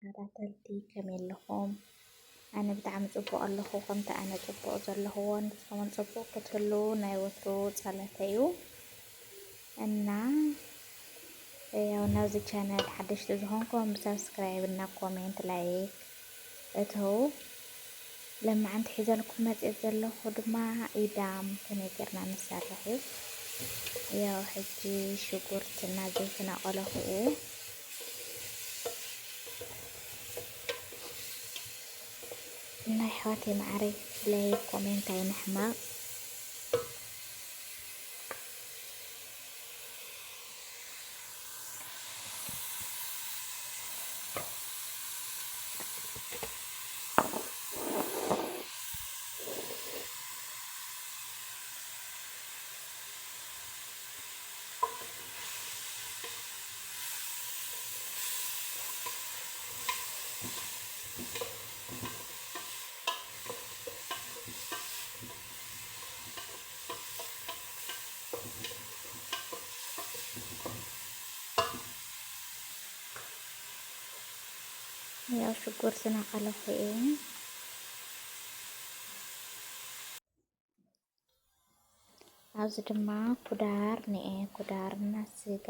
ተኸታተልቲ ከመይ ኣለኹም? ኣነ ብጣዕሚ ጽቡቕ ኣለኹ። ከምቲ ኣነ ጽቡቕ ዘለኹዎ ንስኹም እውን ጽቡቕ ክትህልዉ ናይ ወትሩ ጸሎተይ እዩ። እና ያው ናብዚ ቻነል ሓደሽቲ ዝኾንኩም ብሳብስክራይብ እና ኮሜንት ላይክ እተው። ለማዓንቲ ሒዘልኩም መፅእ ዘለኹ ድማ ኢዳም ከመይ ጌርና ንሰርሕ እዩ። ያው ሕጂ ሽጉርትና ዘይትና ቆለኹ እየ። ናይ ኣሕዋተይ ማዓረይ ላይክ ኮሜንት ኣይንሕመቕ። ያው ሽጉርትና ቀለኹ እየ። ኣብዚ ድማ ኩዳር ንኤ ኩዳርና ስጋ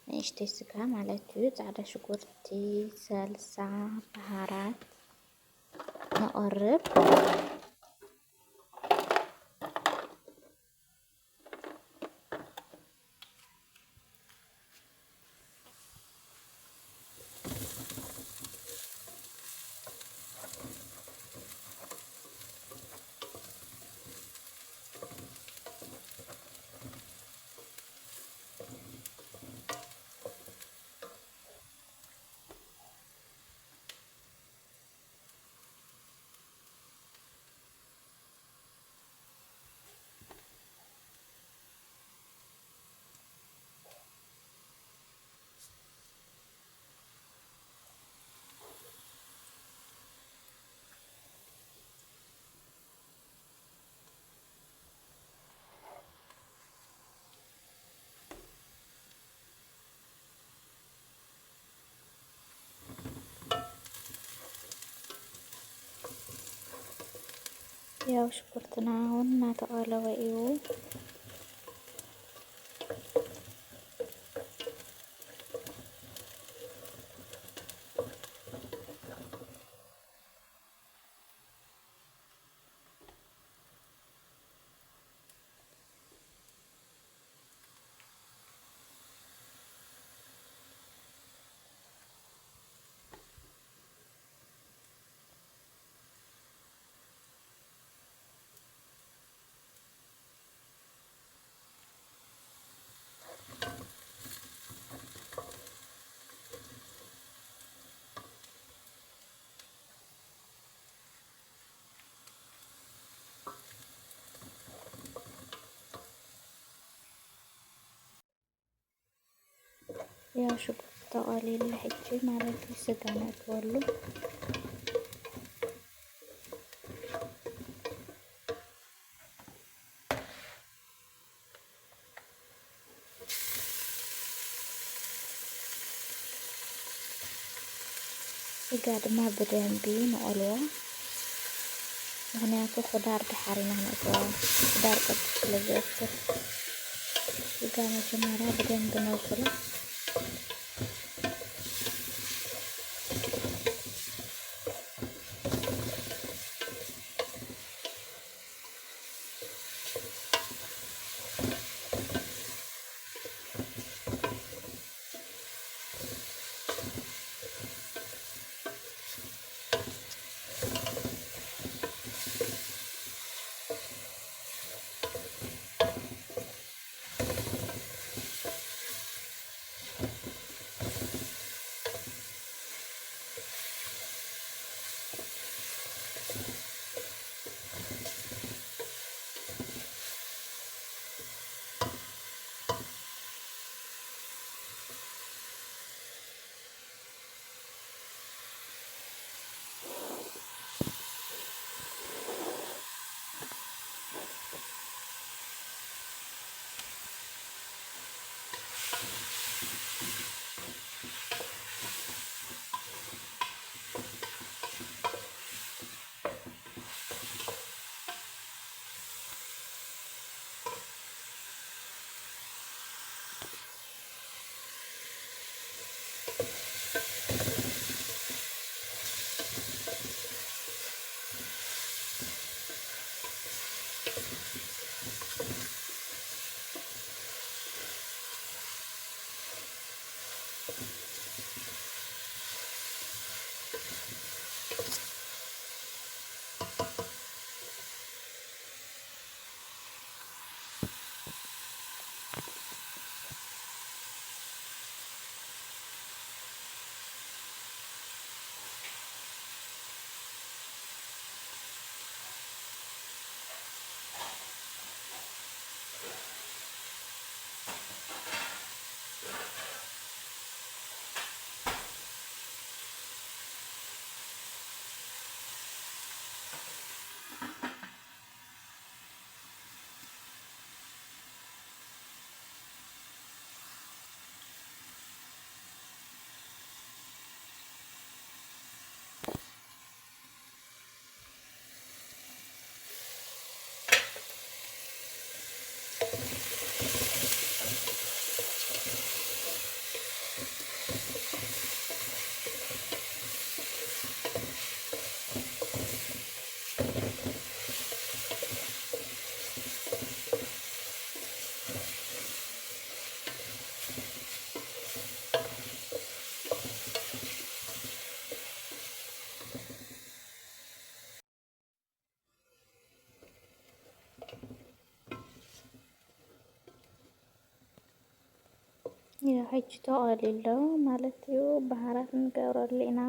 ንእሽተይ ስጋ ማለት እዩ። ጻዕዳ ሽጉርቲ፣ ሰልሳ፣ በሃራት ንቐርብ። ያው ሽጉርትና እውን እናተቐለወ እዩ። ያው ሽጉርቲ ተቐሊሉ ሕጂ ማለት እዩ፣ ስጋ ነእትወሉ። ስጋ ድማ ብደንቢ ንቐልዎ፣ ምኽንያቱ ኹዳር ደሓር ኢና ነእትዎ። ኹዳር ቅርጺ ስለ ዘእትው ስጋ መጀመርያ ብደንቢ ነብስሎ። ሕጂ ተቐሊሉ ማለት እዩ። በሃራት ንገብረሉ ኢና።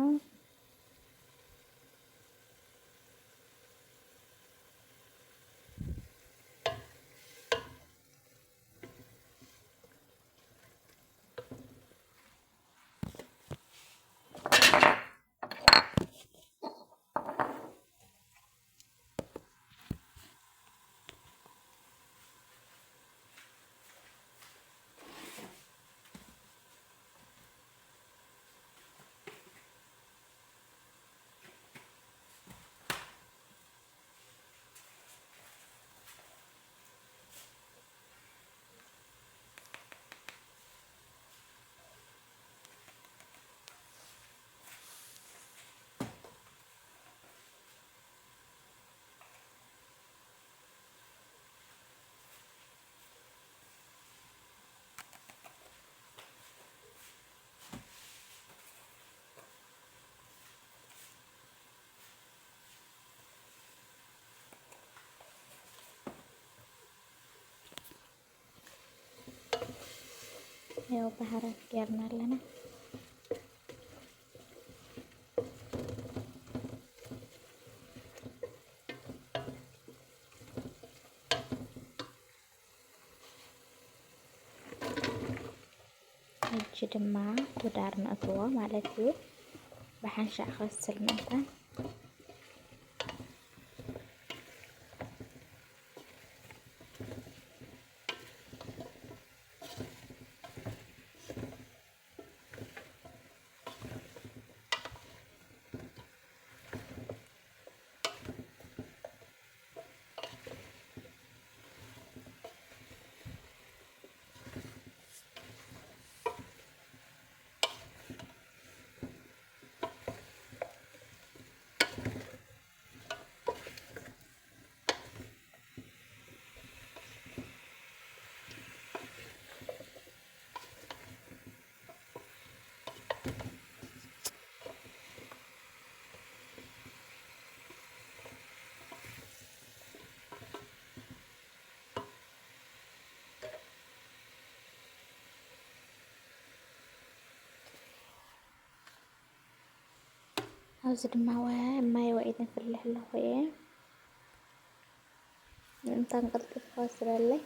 ያው በሃራት ጌርና ኣለና። ሕጂ ድማ ቱዳር ነእትዎ ማለት እዩ። ብሓንሻዕ ክበስል ምእንታን። ኣብዚ ድማ ወ-፣ ማይ ወዒት ንፍልሕ ኣለኹ እየ። ምእንታን ቀልጢፉ ክበስለለይ።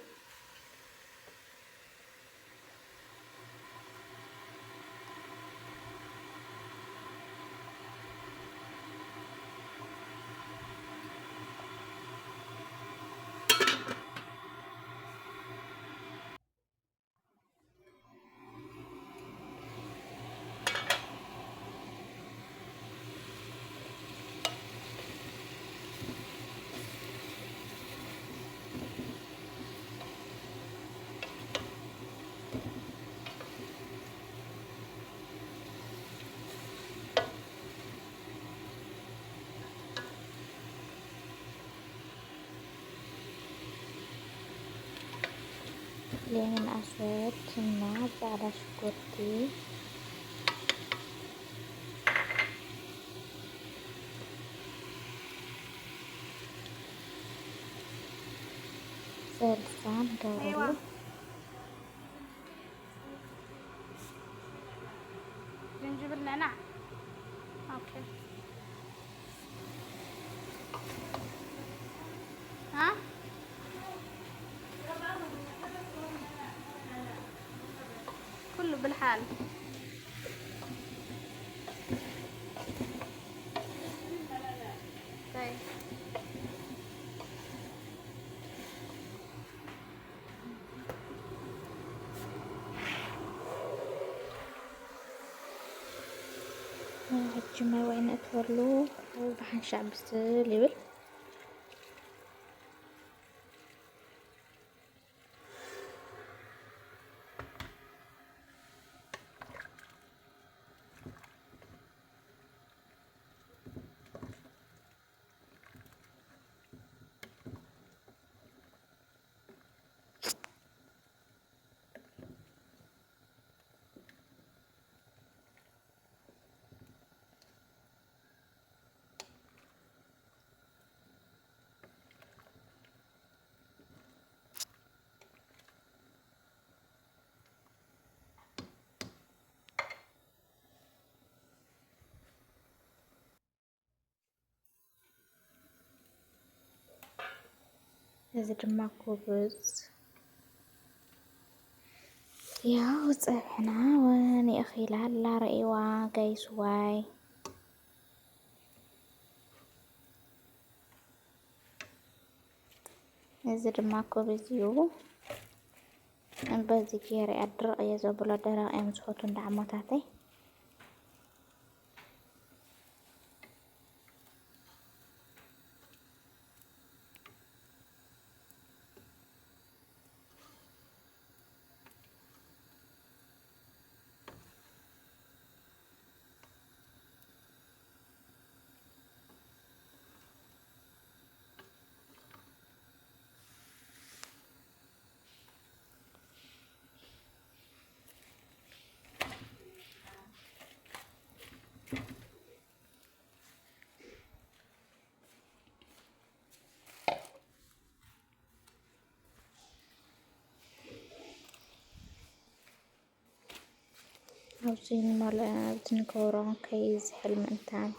ሌመን ኣስወድ እና ጻዕዳ ሽጉርቲ፣ ሰልሳ ንገብረሉ። ዝንጅብል፣ ነዕናዕ። ኦኬ። ها؟ كله بالحال. طيب. ሕጂ ማይ ዋዒ ነእትወሉ፣ ብሓንሻዕ ብስል ይብል። እዚ ድማ ኩብዝ። ያው ጸብሕና እውን የኺላ ኣላ ረእይዋ ጋይስዋይ። እዚ ድማ ኩብዝ እዩ። በዚ ገይረ ኣድርቕ እየ ዘብሎ፣ ደረቕ እዮም ዝፈትዉ እንዳ ዓሞታተይ። ኣብዚ ንመልኦ፣ ኣብዚ ንከብሮ ከይዝሕል ምእንታን፣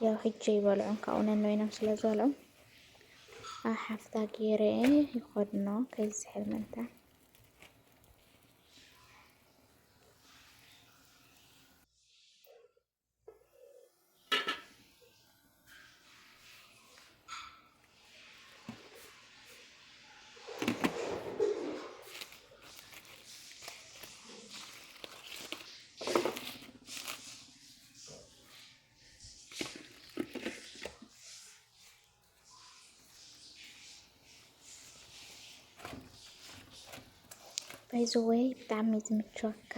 ያው ሕጂ ይበልዑን ካብኡ ነንበይኖም ስለ ዝበልዑ፣ ኣብ ሓፍታ ገይረ ይኸድኖ ከይዝሕል ምእንታን። ባይዘወይ ብጣዕሚ ዝምችወካ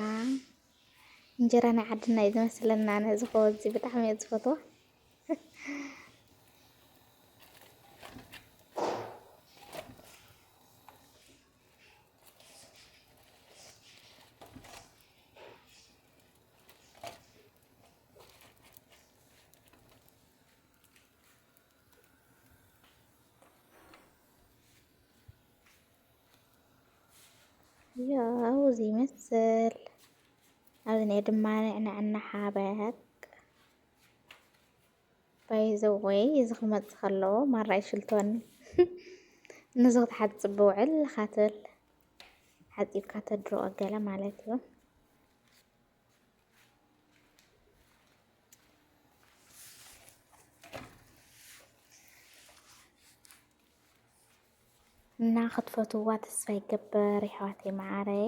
እንጀራ ናይ ዓድና እዩ ዝመስለና። ነዚ ከወዚ ብጣዕሚ እየ ዝፈትዎ። ያው እዚ ይመስል። ኣብዚ ናይ ድማ ንዕናዕና ሓበቅ። ባይ ዘ ወይ፣ እዚ ክመጽእ ከሎ ማራ ይሽልቶኒ። ንዚ ክትሓጽብ ብውዕል ኢኻ ትብል። ሓጺብካ ተድርቆ ገለ ማለት እዩ። እና ክትፈትዋ ተስፋ ይገብር፣ የሕዋተይ መዓረይ።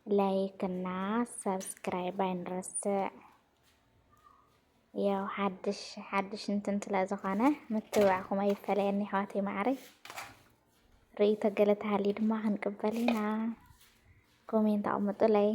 ላይክ እና ሳብስክራይብ ኣይንረስዕ። ያው ሓድሽ፣ ሓድሽ እንትን ስለ ዝኾነ ምትብባዕኩም ኣይፈለየኒ፣ የሕዋተይ መዓረይ። ርእይቶ ገለ ተሃልዩ ድማ ክንቅበል ኢና። ኮሜንት ኣቕምጡለይ።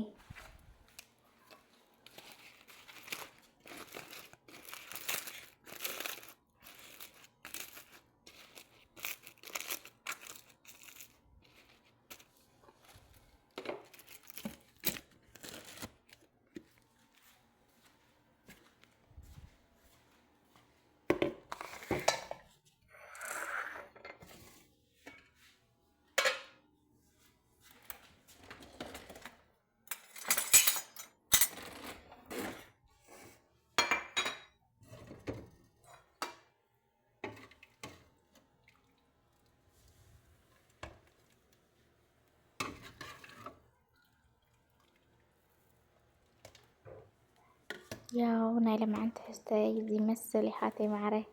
ያው ናይ ለማዓንቲ ሕዝተይ እዚ መስል ይሓተይ ማዕረይ።